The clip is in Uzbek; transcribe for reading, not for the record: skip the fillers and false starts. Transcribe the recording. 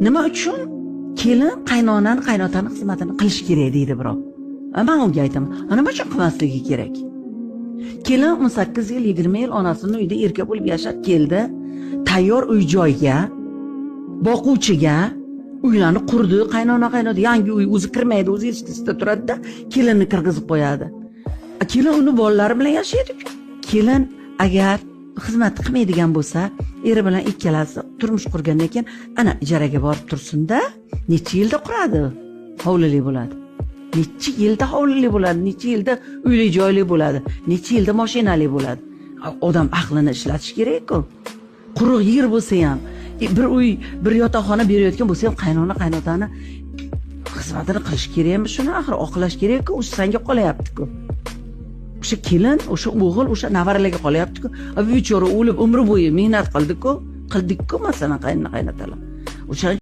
Nima uchun kelin qaynonani, qaynotani xizmatini qilish kerak deydi birov. Man unga aytaman, nima uchun qilmasligi kerak? Kelin 18 yil, 20 yil onasini uyida erka bo'lib yashab keldi. Tayyor uy joyga, boquvchiga uylarni qurdi, qaynona, qaynota yangi uy, o'zi kirmaydi, o'zi eskisida turadi-da, kelinni kirgizib qo'yadi. Kelin uni bolalari bilan yashaydi-ku. Kelin agar xizmat qilmaydigan bo'lsa, eri bilan ikkalasi turmush qurgandan keyin ana ijaraga borib tursin-da, necha yilda quradi, hovlili bo'ladi. Necha yilda hovlili bo'ladi, necha yilda uyli joyli bo'ladi, necha yilda mashinali bo'ladi. Odam aqlini ishlatish kerak-ku. Quruq yer bo'lsa ham, bir uy, bir yotoqxona berayotgan bo'lsa ham, qaynona, qaynotani xizmatini qilish kerakmi shuni, axir oqlash kerak-ku, o'sha sanga qolyapti-ku. O'sha kelin, o'sha o'g'il, o'sha nevaralarga qolyapti-ku. Bechora o'lib umri bo'yi mehnat qildi-ku, qildik-ku, masalan, qaynona, qaynotalar. O'sha